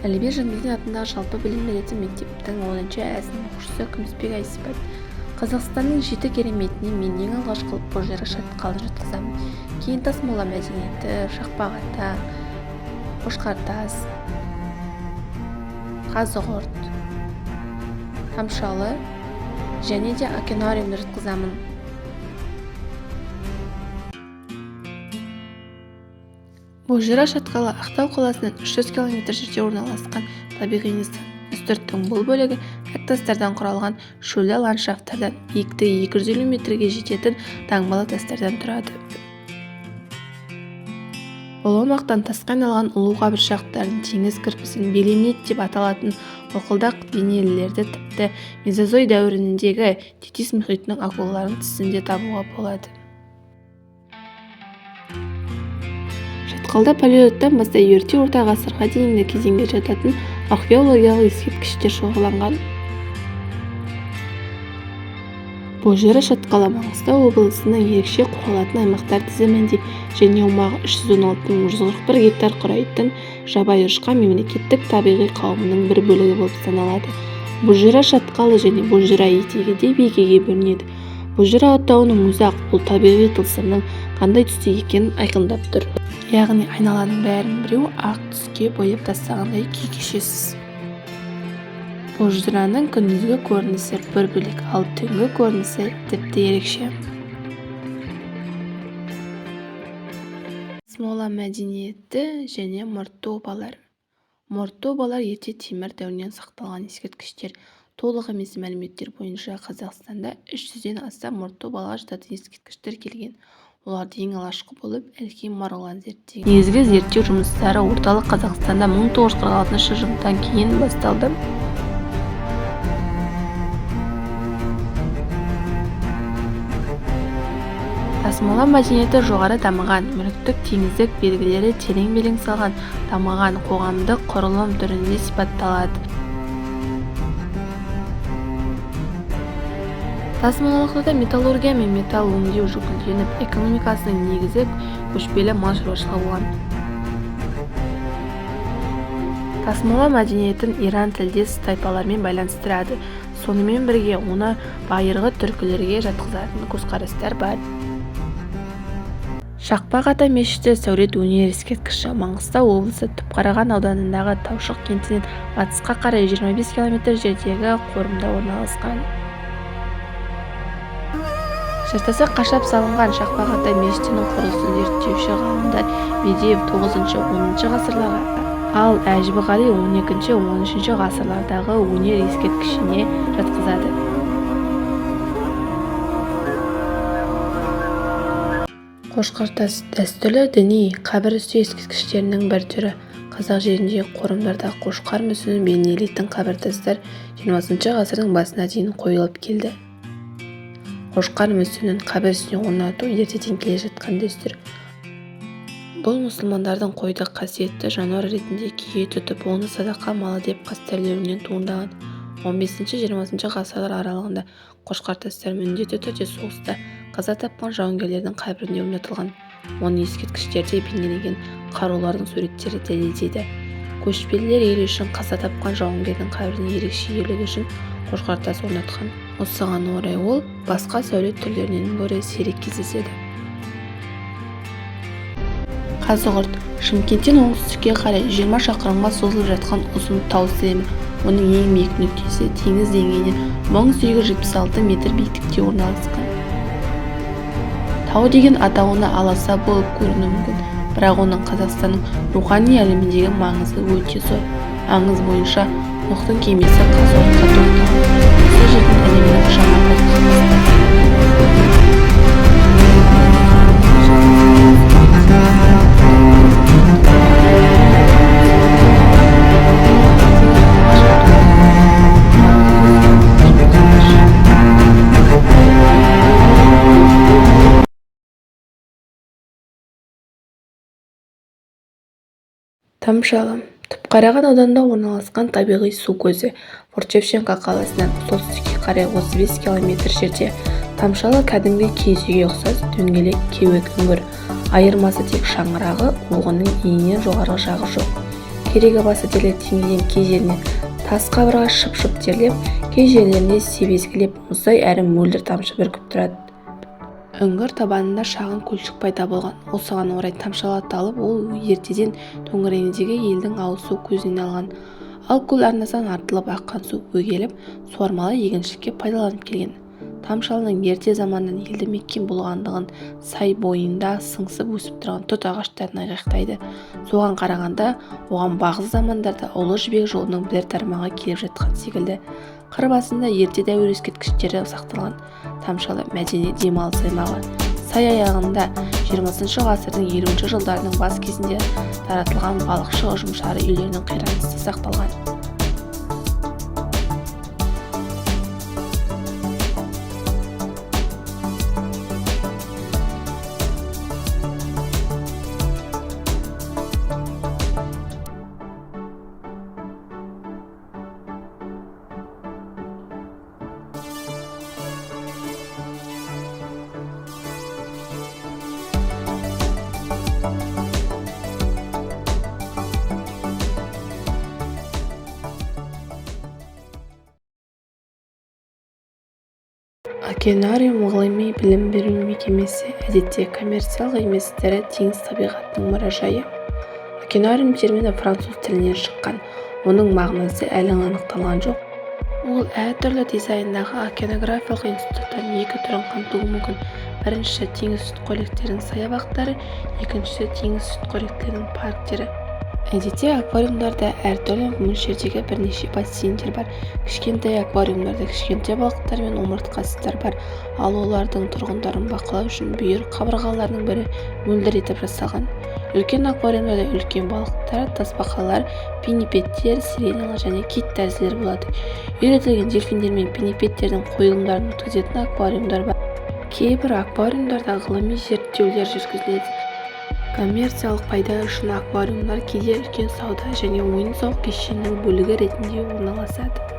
Әліби Жангелдин атындағы жалпы білім беретін мектептің 10-ә сынып оқушысы Күмісбек Айсипат. Қазақстанның жеті кереметіне мен ең алғаш қылып Бозжыра шатқалын жатқызамын. Кейін Тасмола мәдениеті, Шақпақ ата, Қошқартас, Қазығұрт, Тамшалы және де океанариумды жатқызамын. Бозжыра шатқалы Ақтау қаласынан 300 километр жерде орналасқан табиғи нысан. Үстірттің бұл бөлігі әк тастардан құралған шөлді ландшафттардан, биіктігі 250 метрге жететін таңбалы тастардан тұрады. Бұл аумақтан тасқа айналған ұлу қабыршақтарын, теңіз кірпісін, белемнит деп аталатын былқылдақ денелілерді, тіпті мезозой дәуіріндегі Тетис мұхитының акулаларының тісін де табуға болады. Шатқалда палеолиттен бастап ерте орта ғасырға дейінгі кезеңге жататын археологиялық ескерткіштер шоғырланған. Бозжыра шатқалы Маңғыстау облысының ерекше қорғалатын аймақтар тізімінде және аумағы 316 141 гектар құрайтын Жабайы ұшқан мемлекеттік табиғи қауымының бір бөлігі болып саналады. Бозжыра шатқалы және Бозжыра етегі деп екіге бөлінеді. Бозжыра атауының өзі-ақ бұл табиғи тылсымның қандай түсте екенін айқындап тұр. Яғни айналаның бәрін біреу ақ түске бояп тастағандай күй кешесіз. Бозжыраның күндізгі көрінісі бір бөлек, ал түнгі көрінісі тіпті ерекше. Тасмола мәдениеті және мұртты обалар. Мұртты обалар ерте темір дәуірінен сақталған ескерткіштер. Толық емес мәліметтер бойынша Қазақстанда 300-ден астам мұртты обалға жататын ескерткіш тіркелген. Оларды ең алғашқы болып Әлкей Марғұлан зерттеген. Негізгі зерттеу жұмыстары Орталық Қазақстанда 1946 жылдан кейін басталды. Тасмола мәдениеті жоғары дамыған, мүліктік теңіздік белгілері терең белең салған, дамыған қоғамдық құрылым түрінде сипатталады. Тасмолалықтарда металлургия мен металл өңдеу гүлденіп, экономикасының негізі көшпелі мал шаруашылығы болған. Тасмола мәдениетін иран тілдес тайпалармен байланыстырады. Сонымен бірге оны байырғы түркілерге жатқызатын көзқарастар бар. Шақпақ ата мешіті сәулет өнер ескерткіші. Маңғыстау облысы Түпқараған ауданындағы Таушық кентінен батысқа қарай 25 километр жердегі қорымда орналасқан. Жартасы қашап салынған Шақпақ ата мешітінің құрылысын зерттеуші ғалымдар Медеев 9–10 ғасырларға, ал Әжіғали 12–13 ғасырлардағы өнер ескерткішіне жатқызады. Қошқартас – дәстүрлі діни, қабір үсті ескерткіштерінің бір түрі. Қазақ жеріндегі қорымдарда қошқар мүсінін бейнелейтін қабіртастар 20 ғасырдың басына дейін қойылып келді. Қошқар мүсінін қабір үстіне орнату ертеден келе жатқан дәстүр. Бұл мұсылмандардың қойды қасиетті жануар ретінде кие тұтып, оны садақа малы деп қастерлеуінен туындаған. 15–20 ғасырлар аралығында қошқартастар міндетті түрде соғыста қаза тапқан жауынгерлердің қабіріне орнатылған. Оны ескерткіштерде бейнеленген қарулардың суреттері дәлелдейді. Көшпелілер ел үшін қаза тапқан жауынгердің қабіріне ерекше ерлігі үшін қошқартас орнатқан. Осыған орай ол басқа сәулет түрлерінен гөрі сирек кездеседі. Қазығұрт – Шымкенттен оңтүстікке қарай 20 шақырымға созылып жатқан ұзын тау сілемі. Оның ең биік нүктесі теңіз деңгейінен 1876 метр биіктікте орналасқан. Тау деген атауына аласа болып көрінуі мүмкін, бірақ оның Қазақстанның рухани әлеміндегі маңызы өте зор. Аңыз бойынша, Нұхтың кемесі Қазығұртқа тоқтаған. Осы жерден әлемнің жаңа тарихы басталған. Тамшалы – Түпқараған ауданында орналасқан табиғи су көзі. Форт-Шевченко қаласынан солтүстікке қарай 35 километр жерде. Тамшалы кәдімгі киіз үйге ұқсас дөңгелек кеуек үңгір. Айырмасы тек шаңырағы уығының иненен жоғарғы жағы жоқ. Кереге басы дерлік деңгейден кей жерінен тас қабырға шып-шып терлеп, кей жерлерінде себезгілеп мұздай әрі мөлдір тамшы бүркіп тұрады. Үңгір табанында шағын көлшік пайда болған. Осыған орай Тамшалы аталып, ол ертеден төңірегіндегі елдің ауыз су көзіне айналған. Ал көл арнасынан артылып аққан су бөгеліп, суармалы егіншілікке пайдаланып келген. Тамшалының ерте заманнан елді мекен болғандығын сай бойында сыңсып өсіп тұрған тұт ағаштары айғақтайды. Соған қарағанда, оған бағзы замандарда Ұлы Жібек жолының бірер тармағы келіп жатқан секілді. Қыр басында ерте дәуір ескерткіштері сақталған. Тамшалы мәдени демалыс аймағы. Сай аяғында 20 ғасырдың 50 жылдарының бас кезінде таратылған балықшы ұжымшары үйлерінің қирандысы сақталған. Океанариум ғылыми білім беру мекемесі, әдетте коммерциялық емес тірі теңіз табиғатының мұражайы. Океанариум термині француз тілінен шыққан, оның мағынасы әлі анықталған жоқ. Ол әртүрлі дизайндағы океанографиялық институттардың екі түрін қамтуы мүмкін: біріншісі теңіз сүтқоректілерінің саябақтары, екіншісі теңіз сүтқоректілерінің парктері. Әдетте аквариумдарда әртүрлі мөлшердегі бірнеше бассейндер бар. Кішкентай аквариумдарда кішкентай балықтар мен омыртқасыздар бар, ал олардың тұрғындарын бақылау үшін бүйір қабырғаларының бірі мөлдір етіп жасалған. Үлкен аквариумдарда үлкен балықтар, тасбақалар, пиннипедтер, сиреналар және кит тәрізділер болады. Үйретілген дельфиндер мен пиннипедтердің қойылымдарын өткізетін аквариумдар бар. Кейбір аквариумдарда ғылыми зерттеулер жүргізіледі. Коммерциялық пайда үшін аквариумдар кейде үлкен сауда және ойын-сауық кешенінің бөлігі ретінде орналасады.